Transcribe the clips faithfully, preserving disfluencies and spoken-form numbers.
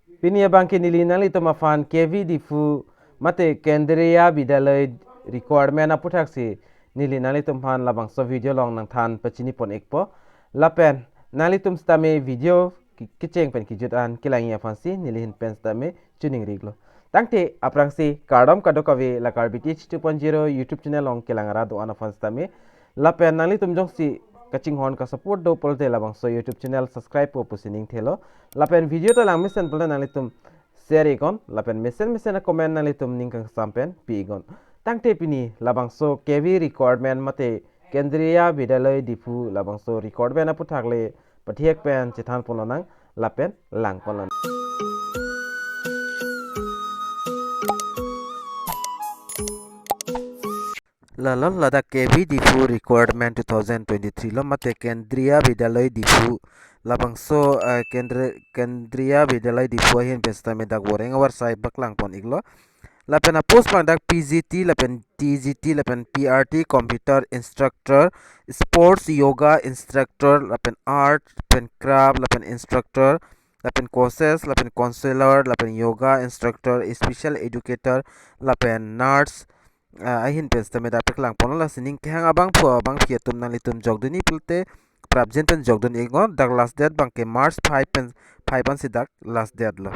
Pini abangke neli nanglitum aphan K V Diphu mate Kendriya Vidyalaya requirement aputhaksi neli nanglitum aphan labangso video along nangthan pachini pon ikpo. Lapen nanglitum sitame video ki-, kecheng pen kejut an kelangji aphansi neli ahin pen sitame choningri iklo. Tangte aphrangsi kardom kadokave la Karbi Teach two point zero YouTube channel along kelang ara do-an aphan sitame. Lapen nanglitum jongsi kachinghon ka support do pulote labangso YouTube channel subscribe po pusi ning thelo. Lapen video ta langmesen pulote nanglitum share iknon. Lapen mesen mesen a-comment nanglitum ning kangsam pen pi iknon. Tangte pini labangso K V requirement mate Kendriya Vidyalaya Diphu labangso requirement aputhak le pathek pen chethan ponlonang lapen lang ponlonang. Lalo ladak K V Diphu requirement two thousand twenty-three lo mate Kendriya Vidyalaya Diphu labangso, eh, Kendri-, Kendriya Vidyalaya Diphu ahin pen sitame dak voreng avarsai bak lang pon iklo. Lapen a-post abang dak P G T lapen T G T lapen P R T, computer instructor, sports yoga instructor, lapen art, lapen craft, lapen instructor, lapen courses, lapen counselor, lapen yoga instructor, special educator, lapen nurse, ah, ahin pen sitame dak paklang ponlo. Lasi ning kehang abangphu abangphi atum nanglitum jokdunji pulote prapjin pen jokdun iknon. Dak last date abangke March five pen, five ansi dak last date lo.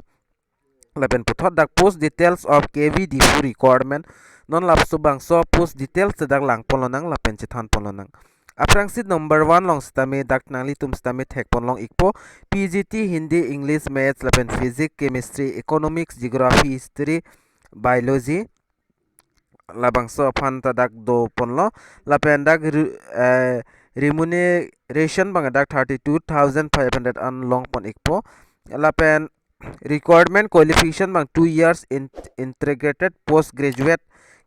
Lapen puthot dak post details of K V Diphu requirement. Non labangso bangso post details ta dak lang ponlonang lapen chethan ponlonang. Aphrangsi number one along sitame dak nanglitum sitame thek ponlong ikpo, P G T Hindi, English, Maths, lapen Physics, Chemistry, Economics, Geography, History, Biology, labangso aphan ta dak do ponlo. Lapen dak re-, eh, remuneration abang dak thirty-two thousand five hundred an long pon ikpo. Lapen requirement qualification abang two years in integrated postgraduate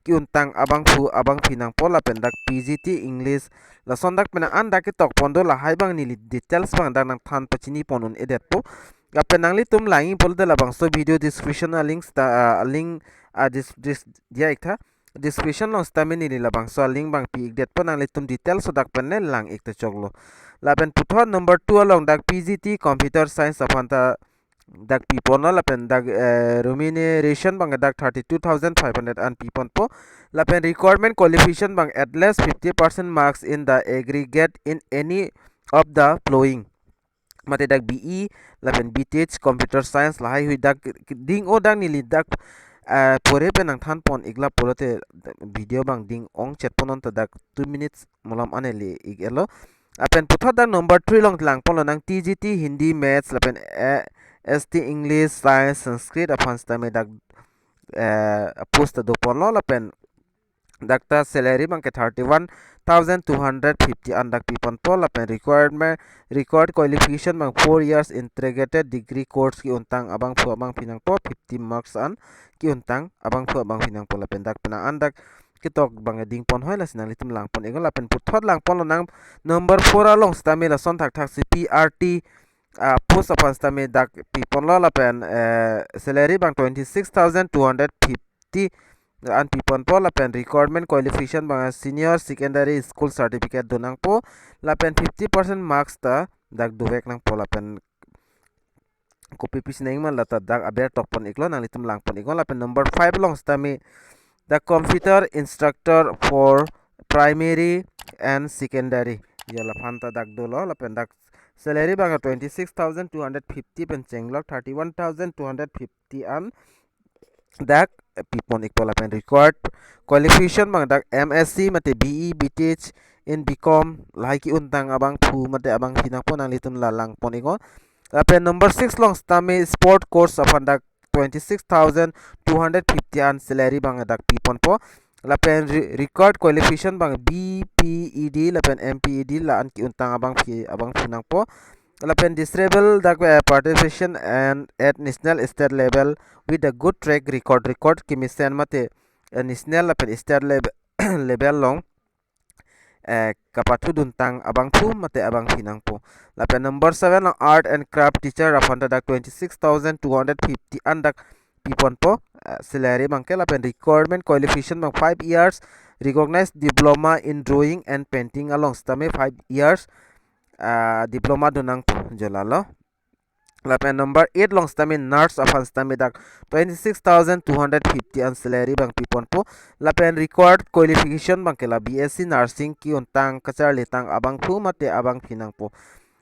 ke-untang abangphu abangphi nangpo. Lapen dak P G T English, lason dak pen an dak ketok pon do, lahai abang neli details abang dak nangthan pachini pon un-edetpo. Lapen nanglitum langji pulote labangso video description a-link ta, ah, link, ah, dis-, dis-, diya iktha. Description along sitame neli labangso a-link abang pi ikdetpo, nanglitum details so dak pen le lang ik ta choklo. Lapen puthot number two along dak P G T computer science aphan ta dak pi ponlo. Lapen dak, eh, remuneration abang dak thirty-two thousand five hundred an pi ponpo. Lapen requirement qualification abang at least fifty percent marks in the aggregate in any of the following. Mate dak B E, lapen B Th, computer science, lahaihui dak ding-o dak neli dak, eh, pore pen nangthan pon iklo pulote video abang ding-ong chet ponnon ta dak two minutes malom an le ik-etlo. Lapen puthot dak number three along lang ponlonang T G T Hindi, Maths, lapen, eh, S T English, Science, Sanskrit aphan sitame dak, eh, post ta do ponlo. Lapen dak ta salary abangke thirty-one thousand two hundred fifty an dak pi ponpo. Lapen requirement, required qualification abang four years integrated degree course ke-untang abangphu abangphi nangpo, fifty marks an ke-untang abangphu abangphi nangpo. Lapen dak pen an dak ketok abang ding ponhoi, lasi nanglitum lang pon iknon. Lapen puthot lang ponlonang number four along sitame lason thakthaksi P R T, ah, post aphan sitame dak pi ponlo. Lapen, eh, salary abang twenty-six thousand two hundred fifty an pi ponpo. Lapen requirement qualification abang senior secondary school certificate do nangpo. Lapen fifty percent marks ta dak dovek nangpo. Lapen kopi pisi nangji ma lata dak aber tok pon iklo, nanglitum lang pon iknon. Lapen number five along sitame dak computer instructor for primary and secondary, jo laphan ta dak dolo. Lapen dak salary abang twenty-six thousand two hundred fifty pen chenglok thirty-one thousand two hundred fifty an dak pi pon ikpo. Lapen required qualification abang dak M S C mate B E, B Th in B Com, lahai ke-untang abangphu mate abangphi nangpo, nanglitum la lang pon iknon. Lapen number six along sitame sport course aphan dak twenty-six thousand two hundred fifty an salary abang dak pi ponpo. Lapen re-, required qualification abang B P E D lapen M P E D la-an ke-untang abangphi abangphi nangpo. Lapen disabled dak, eh, participation and at national state level with a good track record, record kemesen mate, eh, national lapen state level, level along, eh, kapathuduntang abangphu mate abangphi nangpo. Lapen number seven along art and craft teacher aphan ta dak twenty-six thousand two hundred fifty an dak pi ponpo, eh, salary abangke. Lapen requirement qualification abang five years recognized diploma in drawing and painting along sitame five years, ah, diploma do nangpo, jo lalo. Lapen number eight along sitame nurse aphan sitame dak twenty-six thousand two hundred fifty an salary abang piponpo. Lapen required qualification abangke la B S C nursing ke-untang kacharlitang abangphu mate abangpi nangpo.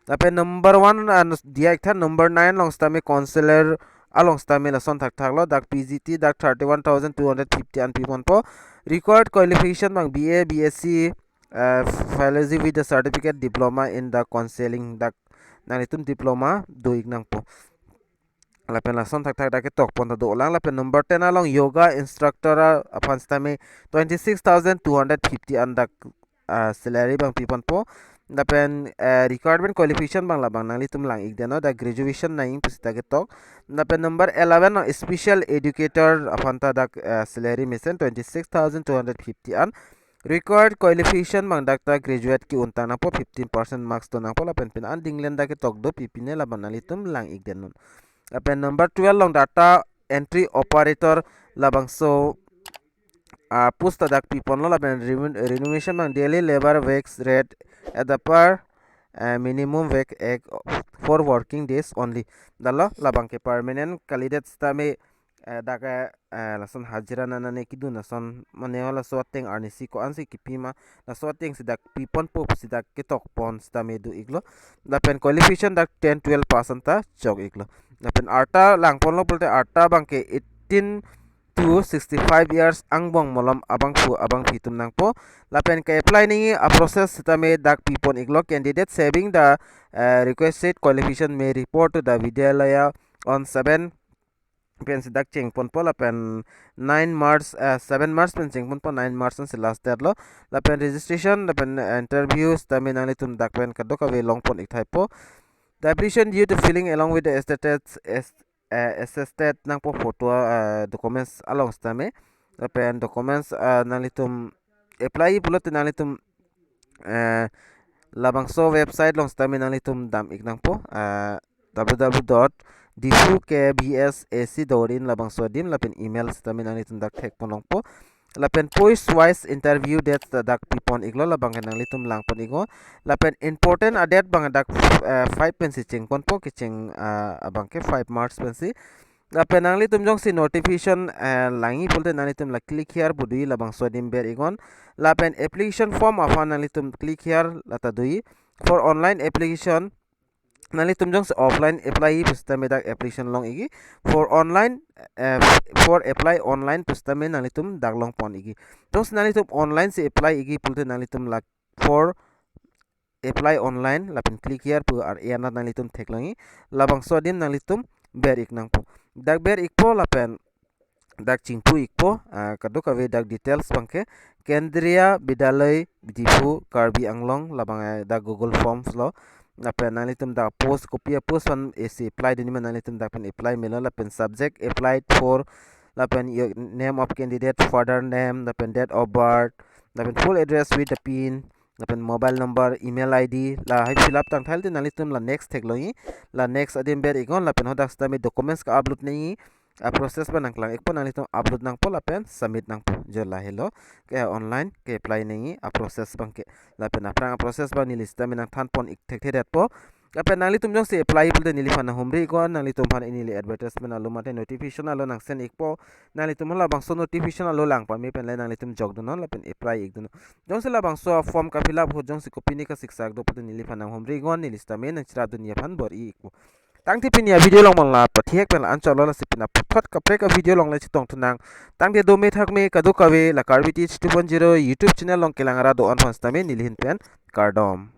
Lapen number one an diya iktha, number nine along sitame counselor along sitame lason thakthak lo, dak P G T dak thirty-one thousand two hundred fifty an piponpo. Required qualification abang B A, B S C, uh, Philosophy with the certificate, diploma in the counseling, dak nanglitum diploma do-ik nangpo. Lapen lason thakthak dak ketokpon ta dolang. Lapen number ten along yoga instructor aphan sitame twenty-six thousand two hundred fifty an dak, ah, salary abang piponpo. Lapen, eh, requirement qualification abang labang nanglitum lang-ik det non, dak graduation nangji pusita ketok. Lapen number eleven along special educator aphan ta dak, eh, salary mesen twenty-six thousand two hundred fifty an. Required qualification abang dak ta graduate ke-untang nangpo, fifteen percent marks do nangpo. Lapen pin an dinglen dak ketok do, pipine labang nanglitum lang-ik det non. Lapen number twelve along data entry operator labangso, ah, post ta dak piponlo. Lapen remun-, remuneration abang daily labor wage rate at the per, eh, minimum wage act for working days only. Dalo labangke permanent candidate sitame, eh, dak, eh, lason hajira nangne kedun ason mane laso ateng arnisi ko-ansi kipima, laso atengsi dak piponpo pusi dak ketokpon sitame do-iklo. Lapen qualification dak ten twelve pass an ta chok-iklo. Lapen arta langponlo pulote arta abangke eighteen to sixty-five years angbong malom abangphu abangpi atum nangpo. Lapen ke-apply nangji a-process sitame dak pipon-iklo. Candidate having the, eh, requisite qualification may report to the Vidyalaya on seven pensi dak chengponpo. Lapen nine March, eh, seven March pen chengponpo, nine March ansi last date lo. Lapen registration lapen, eh, interview sitame nanglitum dak pen kadokave longpon-ik thaipo. The application due to filling along with the status as, eh, attested nangpo photo, eh, documents along sitame. Lapen documents, eh, nanglitum apply pulote nanglitum, eh, labangso website along sitame nanglitum dam-ik nangpo, eh, W W W dot diphu K B S A C dot in, labangso adim lapen email sitame nanglitum dak thekpon longpo. Lapen post wise interview date ta dak pipon-iklo, labangke nanglitum langpon-iknon. Lapen important a-date abang dak, eh, five pensi chengponpo, kecheng, ah, abangke five March pensi. Lapen nanglitum jongsi notification, eh, langji pulote nanglitum la click here pu do-i, labangso adim ber-iknon. Lapen application form aphan nanglitum click here lata do-i. For online application, nanglitum jongsi offline apply pusitame dak application long-ikji. For online, eh, for apply online pusitame nanglitum dak longpon-ikji. Jongsi nanglitum online si apply-ikji pulote nanglitum la for apply online lapen click here pu ar-e anat nanglitum theklongji. Labangso adim nanglitum ber-ik nangpo. Dak ber-ikpo lapen dak chingpu-ikpo, ah, kadokave dak details abangke Kendriya Vidyalaya Diphu Karbi Anglong, labang, eh, dak Google Forms lo. Lapen nanglitum dak post, kopi a-post aphan isi apply dunji ma nanglitum dak pen apply melo. Lapen subject applied for, lapen your name of candidate, father name, lapen date of birth, lapen full address with the pin, lapen mobile number, email I D, lahai fill up tangthai te nanglitum la next theklongji. La next adim ber-iknon, lapen hadak sitame documents ka-upload nangji a-process abang nangklang-ikpo, nanglitum upload nangpo lapen submit nangpo. Jo lahelo ke online ke-apply nangji a-process abangke. Lapen aphrang a-process abang neli sitame nangthanpon-ik thekthedetpo. Lapen nanglitum jongsi apply pulote neliphan nanghumri-iknon, nanglitum aphan neli advertisement alo mate notification alo nangsen-ikpo. Nanglitum halabangso notification alo lang pame pen le nanglitum jokdunnon lapen apply-ikdunnon. Jongsi labangso form ka-fill up ahut jongsi kopine kasiksak do pulote neliphan nanghumri-iknon, neli sitame nangcherapdunji aphan bor-i-ikpo. Tangte pini a-video along ma la pathek pen la-anchot lo, lasi pini aputhot kaprek a-video along le chetongthu nang. Tangte dome thakme kadokave, la Karbi Teach two point zero YouTube channel along kelang ra do-an aphan sitame neli ahin pen kardom.